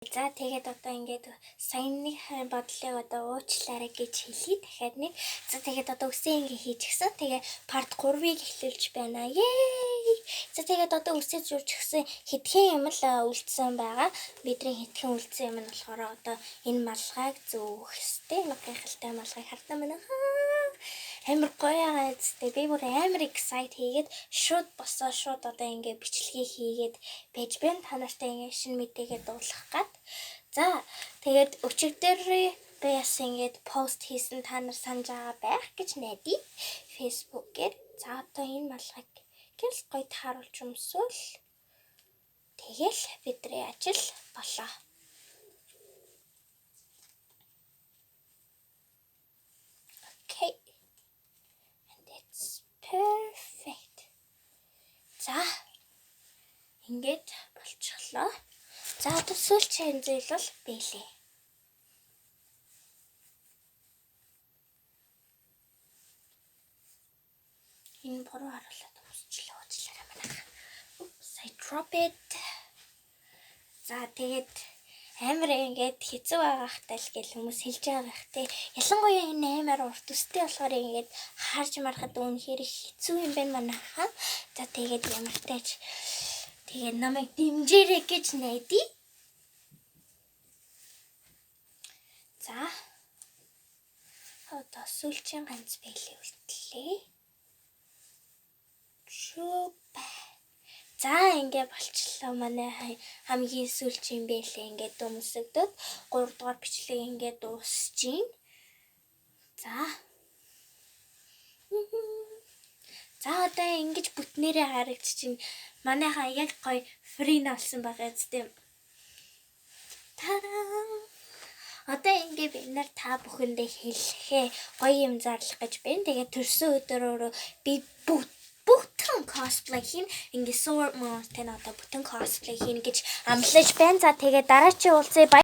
За, тэгээд одоо ингээд саяны бодлыг одоо уучлаарай гэж хэлье. Дахиад нэг. За, тэгээд одоо үсээ ингээ хийчихсэн. Тэгээ part 3-ыг эхлүүлж байна. Yay! За, тэгээд одоо үсээ зурчихсан хэдхэн юм л үлдсэн байгаа. Бидний хэдхэн үлдсэн юм нь болохоор одоо энэ малгайг зөөх хэвээр. Энэ гайхалтай малгайг хартаа байна. Амар гоё байгаа зү. Би бүр амар excite хийгээд шууд босоо шууд одоо ингээ бичлэгийг хийгээд байж байна. Та нартай ингээ шинэ мэдээгээ дуулах гад. За, тэгээд өчигдөр би бас ингээд пост хийсэн, та нар санаж байгаа байх гэж найдаа. Facebook-ээр. За, одоо энэ малгайг гэл гоё тааруулж өмсөөл тэгэл бидний ажил болоо. Okay. And it's perfect. За, ингээд болчихлоо. За, одоо сүүлчийн зүйл бол бэлээ. Энэ буруу харуулаад өмсчлээ, уучлаарай манайх. Oops, I drop it. За, тэгээд амар ингээд хэцүү байгаахтай л гэл хүмүүс хэлж байгаа байх те. Ялангуяа энэ амар урт үстэй болохоор ингээд харж марахад үнэхээр их хэцүү юм байна манайхаа. За, тэгээд ямартай ч тэгээд намайг дэмжээрэй гэж найдаа. За, одоо сүүлчийн ганц бэлээ үлдлээ. Чүп. За, ингээ болчлоо, манай хамгийн сүүлчийн бэлээ ингээд өмсөгдөд 3 дугаар бичлэг ингээд дуусж гин. За. За, одоо ингэж бүтнээрээ харагдчихээн. Манайхаа яг гоё free болсон байгаа зү. Тараа. Одоо ингээ бид нар та бүхэндээ хэлэхээ гоё юм зарлах гэж байна. Тэгээд төрсөн өдрөөрөө би бүтэн cosplay хийн. Ингээ Sword Mountain одоо бүтэн cosplay хийн гэж амлаж байна. За, тэгээд дараачийн уулзъя.